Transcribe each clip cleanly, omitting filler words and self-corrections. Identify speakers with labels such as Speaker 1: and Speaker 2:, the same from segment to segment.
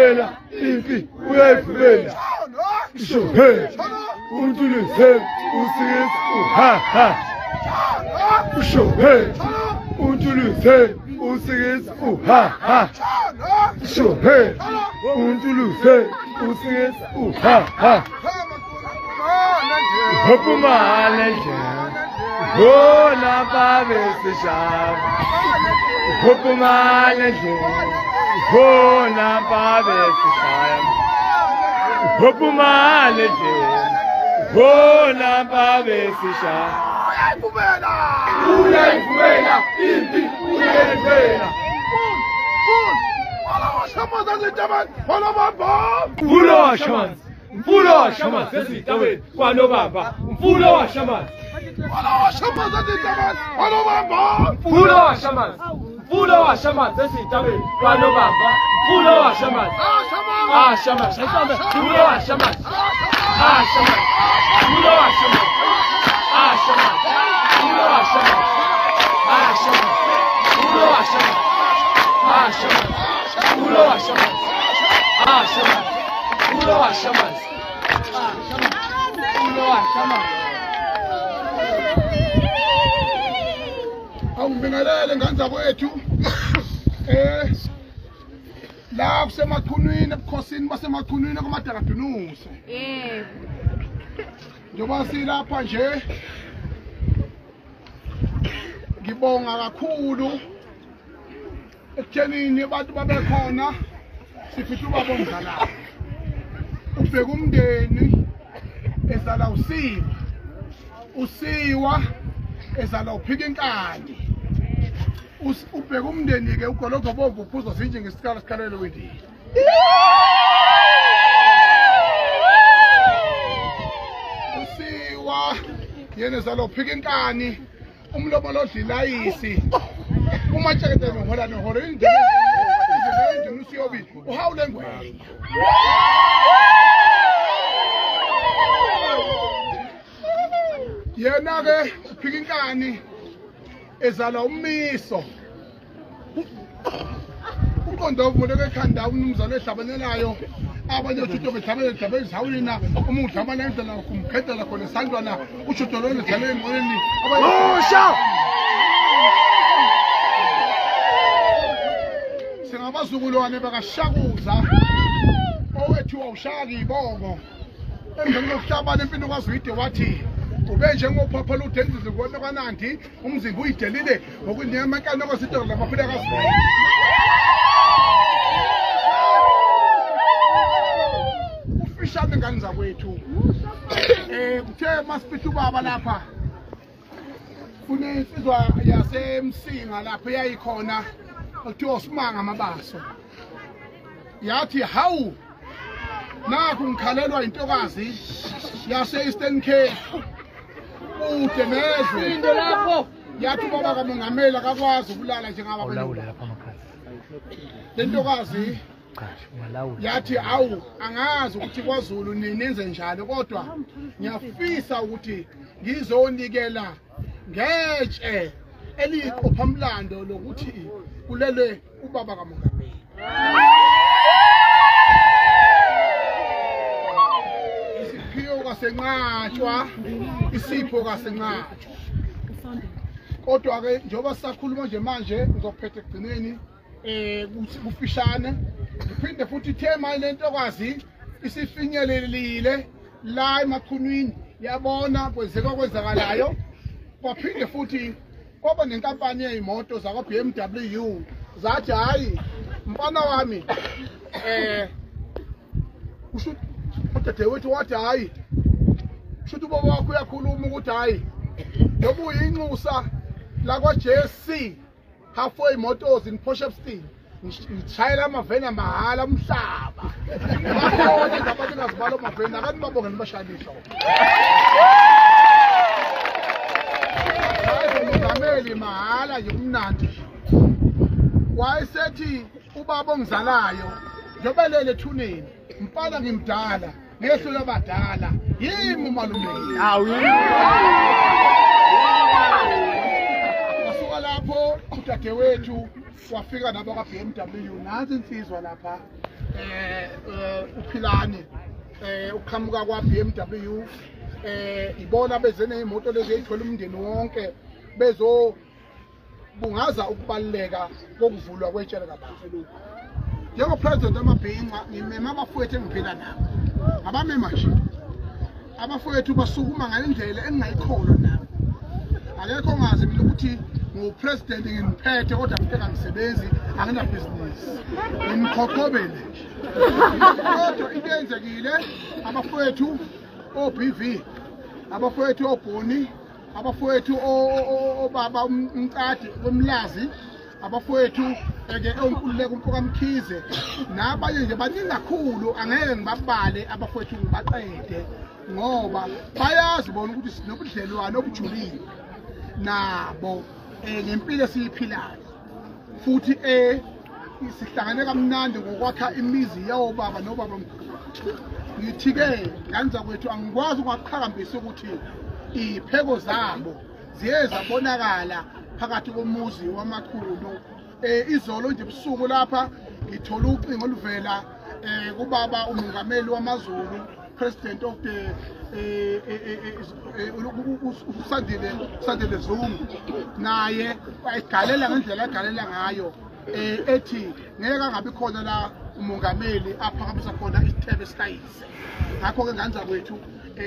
Speaker 1: Uyayivumela impi uyayivumela. Isho he. Untuluze usiz ha ha. Isho he. Untuluze usiz ha ha. Isho he. Untuluze usiz ha ha. Hopumale Bona babesishaya Hopumale Bona babesishaya Hopumale Bona babesishaya
Speaker 2: Uyayivumela
Speaker 1: Uyayivumela impi uyayivumela Mfulo washamanzi Mfulo washamanzi ezintabeni kwanobamba Mfulo washamanzi Mfulo washamanzi Mfulo washamanzi ezintabeni kwanobamba Mfulo washamanzi Ashamanzi Mfulo washamanzi Ashamanzi Mfulo washamanzi Ashamanzi Mfulo washamanzi Ashamanzi Mfulo washamanzi Ashamanzi Mfulo washamanzi Ashamanzi Mfulo washamanzi Mfulo washamanzi
Speaker 2: Awungibingelele ngane zakwethu la kuseMachunwini ebukhosini baseMachunwini kwaMadakadunuse.
Speaker 3: Yebo.
Speaker 2: Njengoba silapha nje ngibonga kakhulu ekuthenini abantu babekhona sifisa ubaba omzalayo. Ubheka umndeni ezala uSiwa. USiwa ezala uphika inkani. Ubheka umndeni ke ugologo bomvu uphuza zinje ngesikhala sikhalelo wendini. USiwa yena ezala uphika inkani umlomo lodla ilayisi. Umatshekete nohola nohola indini usiyobi uhawule ngwenya. Yena ke uphika inkani ezala umiso. Uqondo ovuleke ekhanda umnumzane ehlabanelayo abanye uthutho behlabele dlabe izawina umuntu amana indlela kumkhedela khona esandlwana uthutho lolu dlale enqoleni abanye
Speaker 1: Usha
Speaker 2: singabazukulwane bakashakuza owethiwa ushaka ibongo emveni kokuhlabana empini kwaZwide wathi ube njengophapha ludenzize kubona kwaNandi umzimba uyidelile ngokunyama enkani kwesitolo lamaphila kaZwide. Ufishane ngane zakwethu kuthe masipithe ubaba lapha kunensizwa yaseMsinga lapha eyayikhona kuthiwa uSimanga Mabaso yathi hawu nakhu ngikhalelwa intokazi yase Eastern Cape kude nezwe
Speaker 3: into lapho
Speaker 2: yathi ubaba kaMongameli akakwazi ukulala njengaba le ntokazi yathi awu angazi ukuthi kwaZulu nenze njalo kodwa ngiyafisa ukuthi ngizonikela ngetshe eliyiqophamlando lokuthi kulele ubaba kaMongameli. Isiphiwo kasenqatshwa isipho kasenqatshwa kodwa ke njengoba sisakhuluma nje manje ngizophetha ekugcineni kufishane ngiphinde futhi ithema lentokazi isifinyelelile la eMachunwini yabona kwenzeka kwenzakalayo kwaphinde futhi kwaba nenkampani yezimoto zakwa BMW zathi hayi mfana wami kusho udadewethu wathi hayi kusho ubaba wakho uyakhuluma ukuthi hayi noma uyinxusa la kwa JSC halfway motors in Potchefstroom ngishayela amaveni mahhala umhlaba bakhona abantu engazibala amaveni akani babonge nibashayela ihlobo hayi mahhala nje kumnandi wayesethi ubaba ongizalayo njengoba lele ethuneni mfana ngimdala ngehlula abadala yimi umalume wasuka lapho udadewethu wafika nabo ka BMW nansi insizwa lapha uPhilani uqhamuka kwa BMW ibona beze nezimoto lezi ezithola umndeni wonke bezo bungaza ukubaluleka kokuvulwa kwetshele kababa. Njengo president amabhinca ngimema abafowethu engiphila nabo. Abamema nje. Abafowethu basukuma ngalendlela engingayikholwa nabo. Akekho ongazi mina ukuthi ngu-president ngiphethe kodwa ngeke angisebenzi anginabhizinisi. Ngimqhoqhobele nje. Kodwa into eyenzekile abafowethu o-BV, abafowethu oBhoni, abafowethu obaba uMcadi wemlazi, abafowethu ke onkululeko umfokaMkhize nabanye nje baningi kakhulu angeke ngibabale abafowethu ngibaqede ngoba bayazi bona ukuthi sinobudlelwano obujulile nabo ngempilo esiyiphilayo futhi sihlangane kamnandi ngokwakha imizi yawobaba nobaba mkhulu. Ngithi-ke nganza kwethu angikwazi ukungaqhakambisa ukuthi ipheko zabo ziye zabonakala phakathi komuzi wamakhulu. Izolo nje busuku lapha ngithola ucingo oluvela kubaba umongameli wamaZulu, president of the Sandile Zungu, naye wayigalela ngendlela agalela ngayo ethi ngeke angabi khona la umongameli aphakamisa khona isithebe sikayise. Ngakho-ke nganza kwethu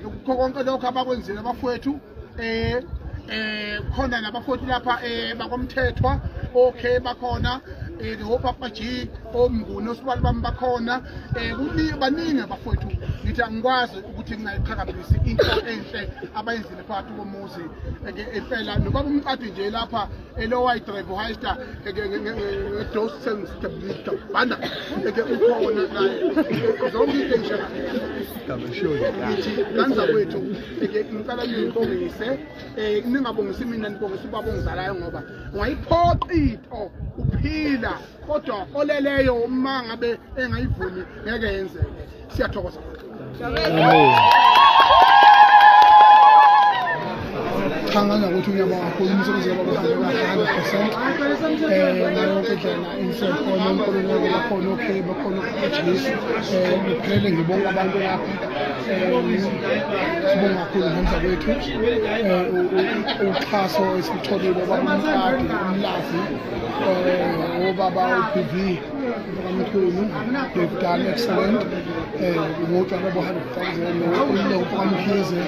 Speaker 2: kukho konke lokho abakwenzile abafowethu khona nabafowethu lapha bakwamthethwa okay bakhona opapa G omnguni osibali bami bakhona baningi abafowethu. Ngithi angikwazi ukuthi ngingayiqhakambisi into enhle abayenzile phakathi komuzi impela nobaba uMcadi nje lapha elowayidrayive uhayista bana ukhona naye zonke into eyishakahle. Ngithi nganza kwethu ngicela ningibongise ningabongisi mina nibongise ubaba ongizalayo ngoba ungayiphoqa into uphila kodwa oleleyo uma ngabe engayivumi ngeke yenzeke. Siyathokoza. Cha ngana ukuthi uyabonga kakhulu umsebenzi wabo kahle 100% ngayo yonke indlela insekhona inkululeko bakhona okay bakhona uJesu ngiphelele ngibonga abantu lapha sibonga kakhulu ngenza kwethu uxhaso esitholile babamqadi umlazi obaba uBV uMkhulu they've done excellent ngotshwala bo 100,000 noMkhize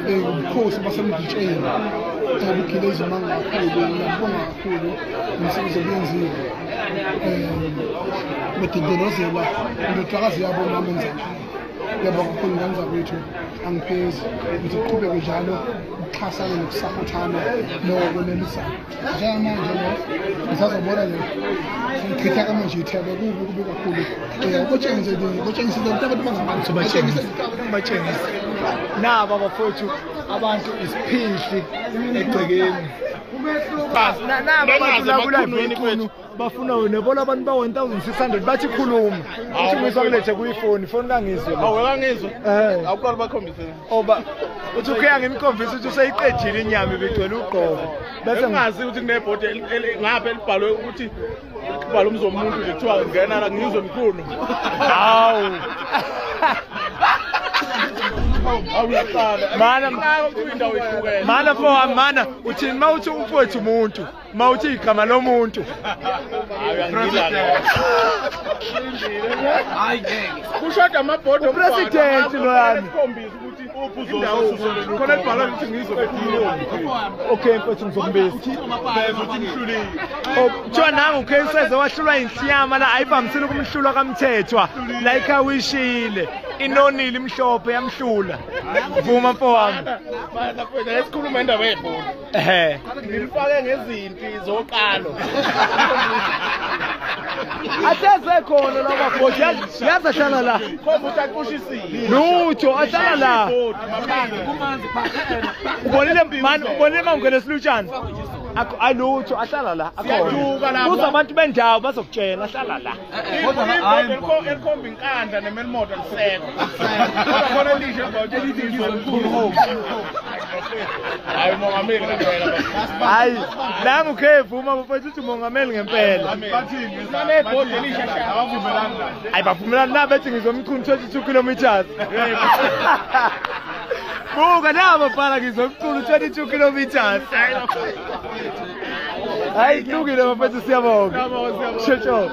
Speaker 2: ubukhosi basemgitsheni obukhile izimanga kakhulu. Ngiyabonga kakhulu umsebenzi owenziwe bedindolozela indodakazi yabo namenza. Ngiyabonga kakhulu ngenza kwethu angiphezi ukuthi kuqhubeke njalo ukuxhasana nokusaphothana nokwenelisana. Njengamanje ngisazobona nje ngichitha kamanje ithebe kubi kubi kakhulu kotshengise abantu bangabantu
Speaker 1: batshengise naba abafowethu abantu isiphihli egcekeni naba abantu labula bafuna wena bona abantu ba 1600 bathi khuluma uthi ngizwa kulethe kuyifoni ifoni kangizwe
Speaker 3: awu kangizwe awuqala bakhombise
Speaker 1: oba uthi ukhe ngimkhombisa ukuthi useyiqedile inyama ibigcwele ugqobo
Speaker 3: bese ngazi ukuthi kunebhodi ngapha elibhalwe ukuthi kubhalwe umzi womuntu nje kuthiwa ngena la ngizwe mkhulu.
Speaker 1: Hawu mana for mana uthini mawuthi umfowethu umuntu mawuthi igama lomuntu
Speaker 3: hayi ngeke kushoda amabhodo
Speaker 1: president loyani
Speaker 3: khona libhalwa ukuthi ngizwe.
Speaker 1: Okay mfowethu ngizokubiza kuthiwa nangu uKhenseze wahlulwa inhliyama la ayivamisile ukumhlulwa kaMthethwa la ikhawishile inonile imhlophe yamhlula. Vuma mfowami
Speaker 3: esikhuluma indaba yebhola ngilifake ngezinti zoqalo
Speaker 1: ateze khona laba bhodi yazi ahlala la
Speaker 3: khomba ukuthi aqushisile
Speaker 1: lutho ahlala la ubonile man ubonile mawungena esilutshana alutho ahlala la akhona kuza abantu bendawo bazokutshela ahlala la
Speaker 3: kodwa elikhomba inkandla nemelimoto lisekho kodwa khona elisho elithi ngizwe mkhulu. Hayi umongameli ngempela.
Speaker 1: Hayi nangu ukhefu uma bafethu uthi umongameli ngempela.
Speaker 2: Bathini?
Speaker 3: Abavumelani.
Speaker 1: Hayi bavumelani na bethi ngizomchunu 22 kilometers. Buka nabo bhala ngizomchunu 22 kilometers. Hayi kulungile bafethu siyabonga. Sho sho.